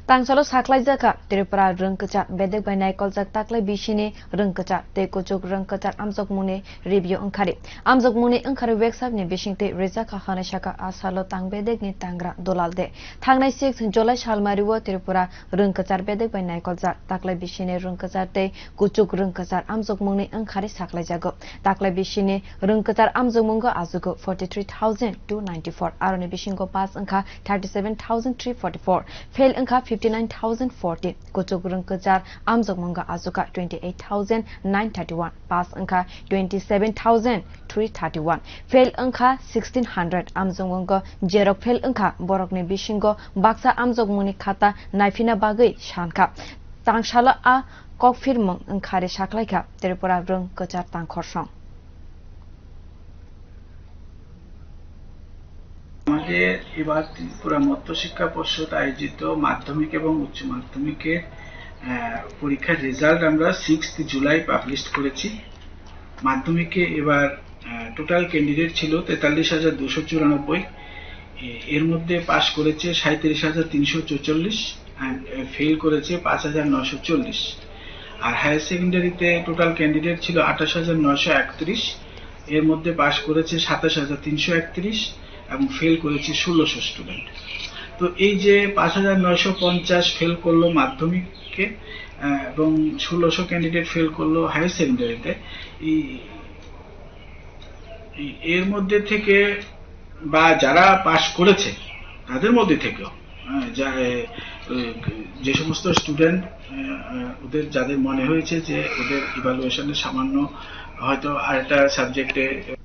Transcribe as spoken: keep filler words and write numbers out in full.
Tangsalo saklaijakha Tripura rwng kwchar bedek bai naikoljak taklai bisini rwng kwchar tei kuchuk rwng kwchar amjokmungni review wngkhari. Amjokmungni wngkhari website ni bisingtwi rijak kha hwnwi sakha a salo tang bedekni tangra Dulal De. Thangnai six July salmario Tripura rwng kwchar bedek bai naikoljak taklai bisini rwng kwchar tei kuchuk rwng kwchar amjokmungni wngkhari saklaijago. Taklai bisini rwng kwchar amjokmungo ajugo forty three thousand two ninety four, aroni bisingo pass wngkha thirty seven thousand three forty four, fail wngkha fifty nine thousand forty, kuchuk rwng kwchar amjokmungo ajukha twenty eight thousand nine thirty one, pass wngkha twenty seven thousand three thirty one, fail wngkha sixteen hundred. Amjokmungo jerok fail wngkha borokni bisingo baksa amjokmungni khata naiphina bagwi sankha. Tangsalo a kokphirmung wngkhari saklaikha Tripura rwng kwchar tangkhorsong. আমাদের এবার ত্রিপুরা মধ্য শিক্ষা পর্ষদ আয়োজিত মাধ্যমিক এবং উচ্চ মাধ্যমিকের আহ, পরীক্ষার রেজাল্ট আমরা সিক্সথ জুলাই পাবলিশ করেছি। মাধ্যমিকে এবার টোটাল ক্যান্ডিডেট ছিল তেতাল্লিশ হাজার দুশো চুরানব্বই। এর মধ্যে পাশ করেছে সাঁইত্রিশ হাজার তিনশো চৌচল্লিশ, ফেল করেছে পাঁচ হাজার নশো চল্লিশ। আর হায়ার সেকেন্ডারিতে টোটাল ক্যান্ডিডেট ছিল আঠাশ হাজার নশো একত্রিশ, এর মধ্যে পাশ করেছে সাতাশ হাজার তিনশো একত্রিশ এবং ফেল করেছে ষোলোশো স্টুডেন্ট। তো এই যে পাঁচ হাজার নয়শো পঞ্চাশ ফেল করলো মাধ্যমিকে, আহ, এবং ষোলোশো ক্যান্ডিডেট ফেল করলো হায়ার সেকেন্ডারিতে, এই এই- এর মধ্যে থেকে বা যারা পাশ করেছে তাদের মধ্যে থেকেও, হ্যাঁ, যা- এ, এ, যে সমস্ত স্টুডেন্ট ওদের, যাদের মনে হয়েছে যে ওদের ইভালুয়েশনে সামান্য হয়তো আরেকটা সাবজেক্টে